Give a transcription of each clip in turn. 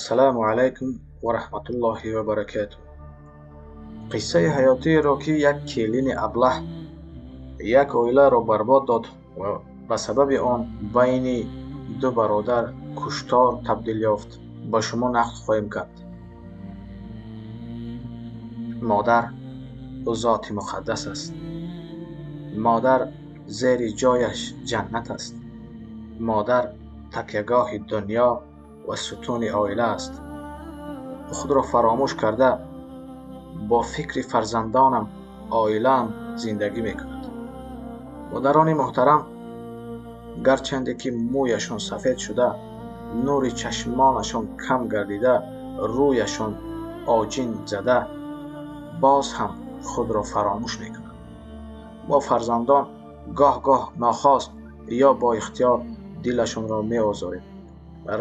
Ассалому алайкум ва раҳматуллоҳи ва баракатуҳ. Қиссаи ҳаётиеро, ки як келини аблаҳ як оиларо барбод дод ва ба сабаби он байни ду бародар куштор табдил ёфт, ба шумо нақл хоҳем кард. Модар ӯ зоти муқаддас аст. Модар зери ҷояш ҷаннат аст. Модар такягоҳи дунё ва сутуни оила аст. Ӯ худро фаромӯш карда бо фикри фарзандонам, оилаам зиндагӣ мекунад. Модарони муҳтарам, гарчанде ки мӯяшон сафед шуда, нури чашмонашон кам гардида, рӯяшон оҷин зада, боз ҳам худро фаромӯш мекунанд. Мо фарзандон гоҳ-гоҳ нохост ё бо ихтиёр дилашонро меозорем,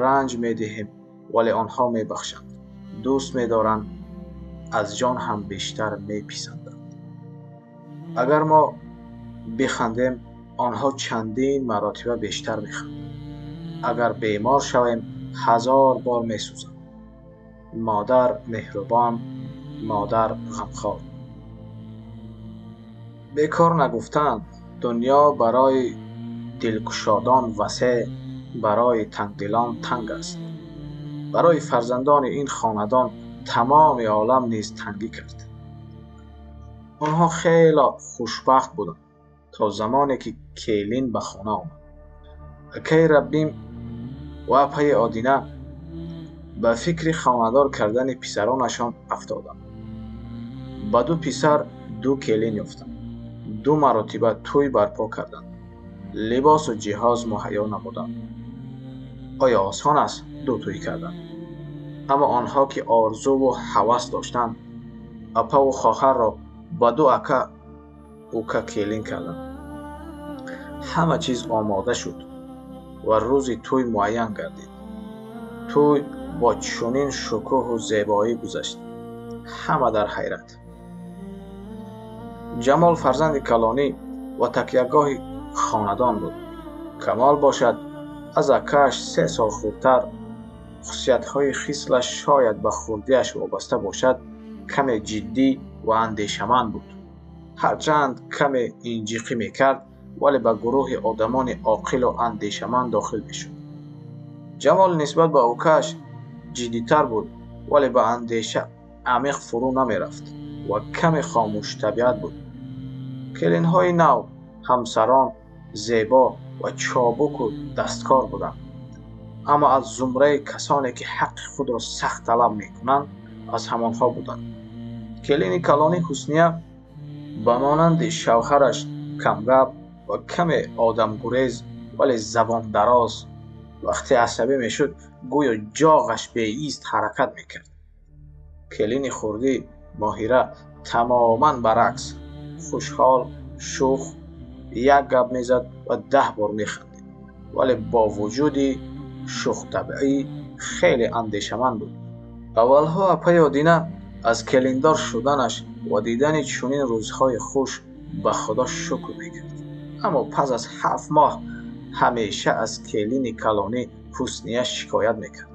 ранҷ медиҳем, вале онҳо мебахшанд, дӯст медоранд, аз ҷон ҳам бештар меписанданд. Агар мо бихандем, онҳо чандин маротиба бештар механданд. Агар бемор шавем, 1000 бор месӯзанд. Модар меҳрубон, модар ғамхор. Бекор нагуфтанд, дунё барои дилкушодон васеъ, барои тангдилон танг аст. Барои фарзандони ин хонадон тамоми олам низ тангӣ кард. Онҳо хеле хушбахт буданд то замоне ки келин ба хона омад. Акаи Раббим ва апаи Одина ба фикри хонадор кардани писаронашон афтоданд. Ба ду писар ду келин ёфтанд. Ду маротиба тӯй барпо карданд. Либосу ҷиҳоз муҳайё намуданд. Оё осон аст ду тӯй кардан? Аммо онҳо ки орзуву ҳавас доштанд, апаву хоҳарро ба ду ака ука келин карданд. Ҳама чиз омода шуд ва рӯзи тӯй муайян гардид. Тӯй бо чунин шукӯҳу зебоӣ гузашт. Ҳама дар ҳайрат. Ҷамол фарзанди калонӣ ва такягоҳи хонадон буд. Камол бошад аз акааш 3 сол хурдтар, хусусиятҳои хислаш шояд ба хурдиаш вобаста бошад, каме ҷиддӣ ва андешаманд буд. Ҳарчанд каме инҷиқӣ мекард, вале ба гурӯҳи одамони оқилу андешаманд дохил мешуд. Ҷамол нисбат ба укааш ҷиддитар буд, вале ба андеша амиқ фурӯ намерафт ва каме хомӯштабиат буд. Келинҳои нав, ҳамсарон, зебо ва чобуку дасткор буданд, аммо аз зумраи касоне ки ҳаққи худро сахт талаб мекунанд, аз ҳамонҳо буданд. Келини калони Ҳусния ба монанди шавҳараш камгап ва каме одамгурез, вале забондароз, вақте асабӣ мешуд, гӯё ҷоғаш беист ҳаракат мекард. Келини хурдӣ Моҳира тамоман баръакс, хушҳол, шӯх, як гап мезад ва 10 бор механдид, вале бо вуҷуди шӯхтабъӣ хеле андешаманд буд. Аввалҳо апаи Одина аз келиндор шуданаш ва дидани чунин рӯзҳои хуш ба Худо шукр мекард. Аммо пас аз 7 моҳ ҳамеша аз келини калонӣ Ҳусния шикоят мекард.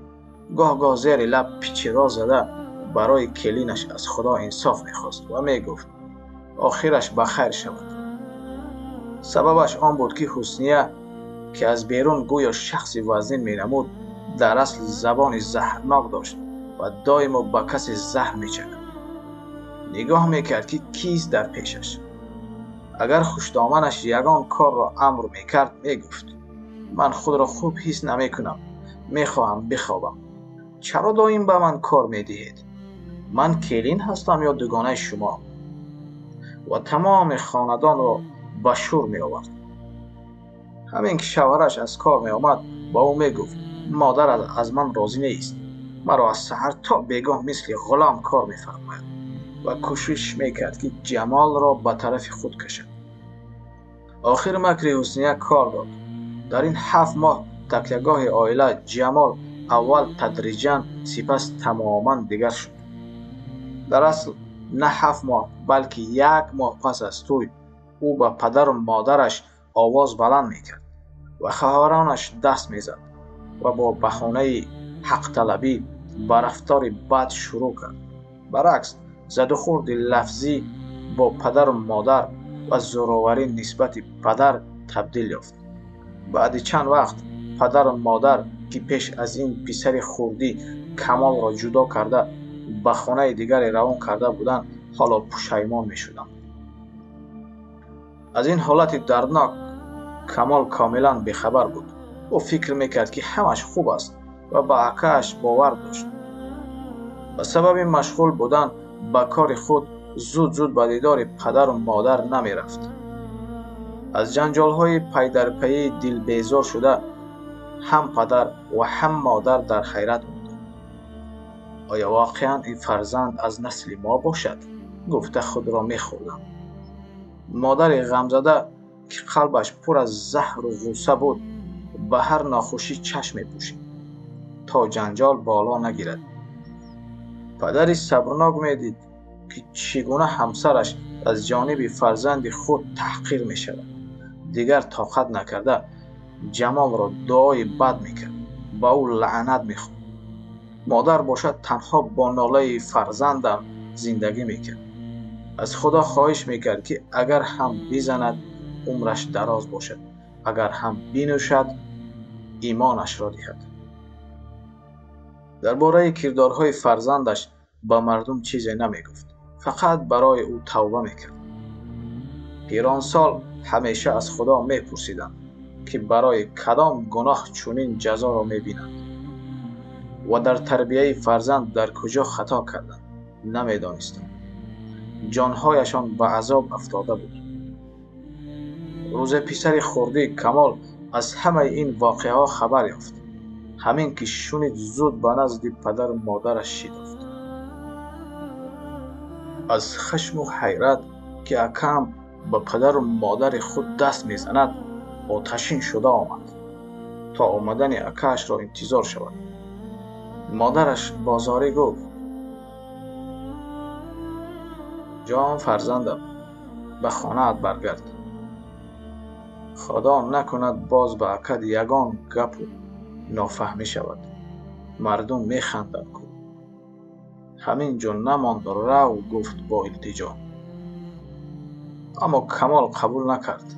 Гоҳ-гоҳ зери лаб пичиро зада барои келинаш аз Худо инсоф мехост ва мегуфт охираш ба хайр шавад. Сабабаш он буд, ки Ҳусния, ки аз берун гӯё шахси вазнин менамуд, дар асл забони заҳрнок дошт ва доимо ба касе заҳр мечакид. Нигоҳ мекард, ки кист дар пешаш. Агар хушдоманаш ягон корро амр мекард, мегуфт ман худро хуб ҳис намекунам, мехоҳам бихобам. Чаро доим ба ман кор медиҳед? Ман келин ҳастам ё дугонаи шумо? Ва тамоми хонадонро ба шӯр меовард. Ҳамин ки шавҳараш аз кор меомад, ба ӯ мегуфт модарат аз ман розӣ нест, маро аз саҳар то бегоҳ мисли ғулом кор мефармояд, ва кӯшиш мекард, ки Ҷамолро ба тарафи худ кашад. Охир макри Ҳусния кор дод. Дар ин 7 моҳ такягоҳи оила Ҷамол аввал тадриҷан, сипас тамоман дигар шуд. Дар асл на 7 моҳ, балки 1 моҳ пас аз тӯй ӯ ба падару модараш овоз баланд мекард ва хоҳаронаш даст мезад ва бо баҳонаи ҳақталабӣ ба рафтори бад шурӯъ кард. Баръакс, задухӯрди лафзӣ бо падару модар ва зӯроварӣ нисбати падар табдил ёфт. Баъди чанд вақт падару модар, ки пеш аз ин писари хурдӣ Камолро ҷудо карда ба хонаи дигаре равон карда буданд, ҳоло пушаймон мешуданд. Аз ин ҳолати дарднок Камол комилан бехабар буд. Ӯ фикр мекард, ки ҳамаш хуб аст ва ба акааш бовар дошт. Ба сабаби машғул будан ба кори худ зуд-зуд ба дидори падару модар намерафт. Аз ҷанҷолҳои пайдарпайӣ дилбезор шуда, ҳам падар ва ҳам модар дар ҳайрат монданд. Оё воқеан ин фарзанд аз насли мо бошад? Гуфта худро мехӯрданд. Модари ғамзада, ки қалбаш пур аз заҳру ғусса буд, ба ҳар нохушӣ чашм мепӯшид, то ҷанҷол боло нагирад. Падари сабрнок медид, ки чӣ гуна ҳамсараш аз ҷониби фарзанди худ таҳқир мешавад. Дигар тоқат накарда Ҷамолро дуои бад мекард, ба ӯ лаънат мехонд. Модар бошад танҳо бо нолаи фарзандам зиндагӣ мекард. Аз Худо хоҳиш мекард, ки агар ҳам бизанад, умраш дароз бошад, агар ҳам бинӯшад, имонашро диҳад. Дар бораи кирдорҳои фарзандаш ба мардум чизе намегуфт, фақат барои ӯ тавба мекард. Пиронсол ҳамеша аз Худо мепурсиданд, ки барои кадом гуноҳ чунин ҷазоро мебинанд ва дар тарбияи фарзанд дар куҷо хато карданд, намедонистанд. Ҷонҳояшон ба азоб афтода буд. Рӯзе писари хурдӣ Камол аз ҳамаи ин воқеаҳо хабар ёфт. Ҳамин ки шунид, зуд ба назди падару модараш шитофт. Аз хашму ҳайрат, ки акам ба падару модари худ даст мезанад, оташин шуда омад, то омадани акаашро интизор шавад. Модараш бозорӣ гуфт: ҷон фарзандам, ба хонаат баргард. Худо накунад боз ба акат ягон гапу нофаҳмӣ шавад. Мардум механданд ку. Ҳамин ҷо намонд, рав, гуфт бо илтиҷо. Аммо Камол қабул накард.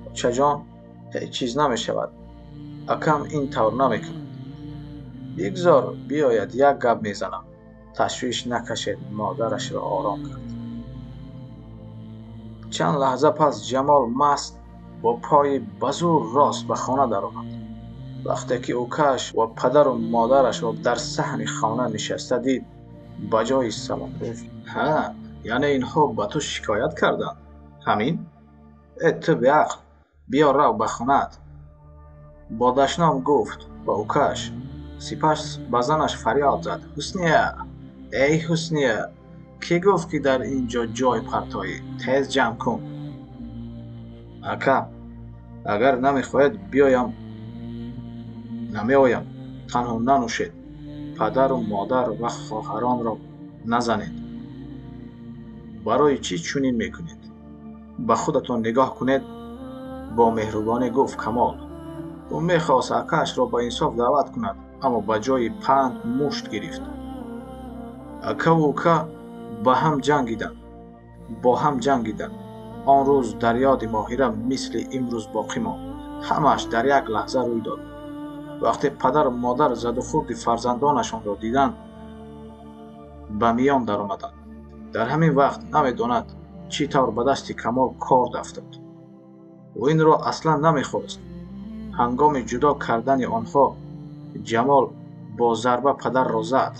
Очаҷон, ҳеҷ чиз намешавад. Акам ин тавр намекунад. Бигзор биёяд, як гап мезанам. Ташвиш накашед, модарашро ором кард. Чанд лаҳза пас Ҷамол маст бо пои ба зӯр рост ба хона даромад. Вақте ки укааш ва падару модарашро дар саҳни хона нишаста дид, ба ҷои салом гуфт: ҳа, яъне инҳо ба ту шикоят карданд? Ҳамин? Э, ту беақл, биё рав ба хонаат. Бо дашном гуфт ба укааш. Сипас ба занаш фарёд зад: Ҳусния, эй Ҳусния, кӣ гуфт, ки дар ин ҷо ҷой партоӣ? Тез ҷамъ кун. Ака, агар намехоҳед биёям, намеоям. Танҳо нанӯшед. Падару модар ва хоҳаронро назанед. Барои чӣ чунин мекунед? Ба худатон нигоҳ кунед, бо меҳрубонӣ гуфт Камол. Ӯ мехост акаашро ба инсоф даъват кунад, аммо ба ҷои панд мушт гирифт. Акаву ука ба ҳам ҷангиданд, бо ҳам ҷангиданд. Он рӯз дар ёди Моҳира мисли имрӯз боқӣ монд. Ҳамааш дар як лаҳза рӯй дод. Вақте падару модар задухӯрди фарзандонашонро диданд, ба миён даромаданд. Дар ҳамин вақт намедонад, чӣ тавр ба дасти Камол корд афтод. Ӯ инро аслан намехост. Ҳангоми ҷудо кардани онҳо Ҷамол бо зарба падарро зад.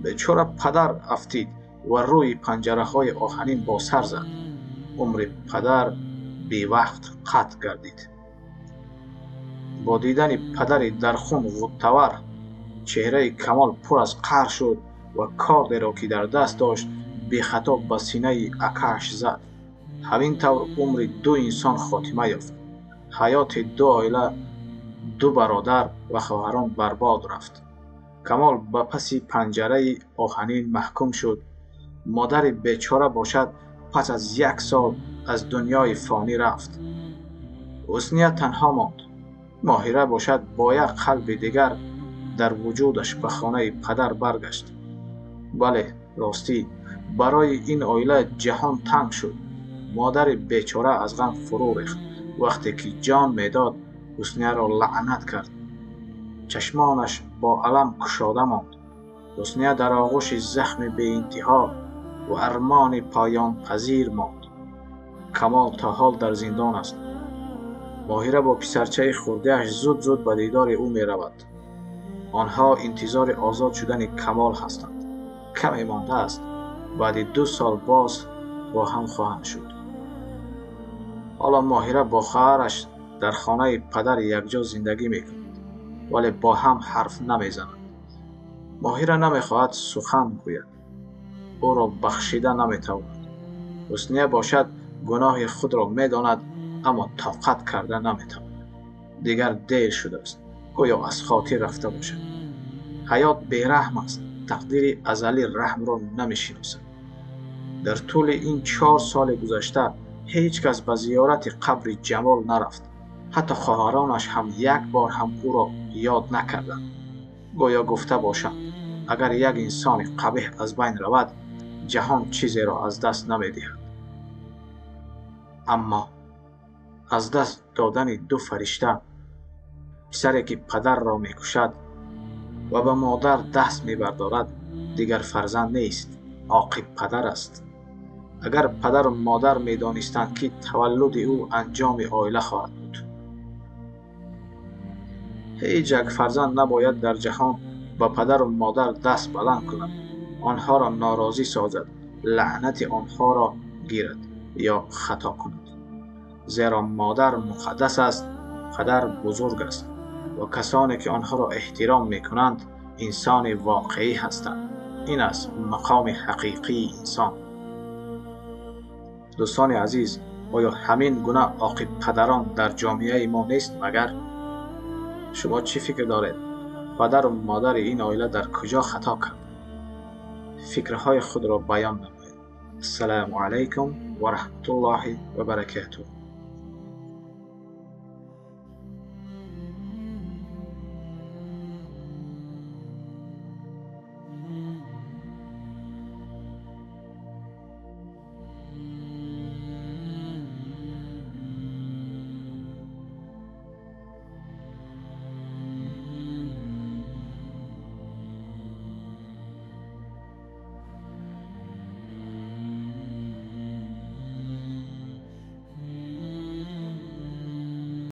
Бечора падар афтид ва рӯи панҷараҳои оҳанин бо сар зад. Умри падар бевақт қатъ гардид. Бо дидани падари дар хун ғуттавар, чеҳраи Камол пур аз қаҳр шуд ва кордеро, ки дар даст дошт, бехато ба синаи акааш зад. Ҳамин тавр умри ду инсон хотима ёфт. Ҳаёти ду оила, ду бародар ва хоҳарон барбод рафт. Камол ба паси панҷараи оҳанин маҳкум шуд. Модари бечора бошад пас аз як сол аз дунёи фонӣ рафт. Ҳусния танҳо монд. Моҳира бошад бо як қалби дигар Дар вуҷудаш ба хонаи падар баргашт. Бале, ростӣ, барои ин оила ҷаҳон танг шуд. Модари бечора аз ғам фурӯ рехт. Вақте ки ҷон медод, Ҳуснияро лаънат кард. Чашмонаш бо алам кушода монд. Ҳусния дар оғӯши захми беинтиҳо ва армони поёнпазир монд. Камол то ҳол дар зиндон аст. Моҳира бо писарчаи хурдиаш зуд-зуд ба дидори ӯ меравад. Онҳо интизори озод шудани Камол ҳастанд. Каме мондааст. Баъди 2 сол боз бо ҳам хоҳанд шуд. Ҳоло Моҳира бо хоҳараш дар хонаи падар якҷо зиндагӣ мекунад, вале бо ҳам ҳарф намезананд. Моҳира намехоҳад сухан гӯяд. Ӯро бахшида наметавонад. Ҳусния бошад гуноҳи худро медонад, аммо тоқат карда наметавонад. Дигар дер шудааст, гӯё аз хотир рафта бошад. Ҳаёт бераҳм аст. Тақдири азалӣ раҳмро намешиносад. Дар тӯли ин 4 соли гузашта ҳеҷ кас ба зиёрати қабри Ҷамол нарафт. Ҳатто хоҳаронаш ҳам як бор ҳам ӯро ёд накарданд. Гӯё гуфта бошанд, агар як инсони қабеҳ аз байн равад, ҷаҳон чизеро аз даст намедиҳад. Аммо аз даст додани 2 фаришта, писаре ки падарро мекушад ва ба модар даст мебардорад, дигар фарзанд нест, оқиб падар аст. Агар падару модар медонистанд, ки таваллуди ӯ анҷоми оила хоҳад буд. Ҳеҷ як фарзанд набояд дар ҷаҳон ба падару модар даст баланд кунад, онҳоро норозӣ созад, лаънати онҳоро гирад ё хато кунад. Зеро модар муқаддас аст, падар бузург аст ва касоне ки онҳоро эҳтиром мекунанд инсони воқеӣ ҳастанд. Ин аст мақоми ҳақиқии инсон. Дӯстони азиз, оё ҳамин гуна оқибпадарон дар ҷомеаи мо нест магар? Шумо чӣ фикр доред? Падару модари ин оила дар куҷо хато кард? Фикрҳои худро баён намоед. Ассалому алайкум ва раҳматуллоҳи ва баракатуҳ.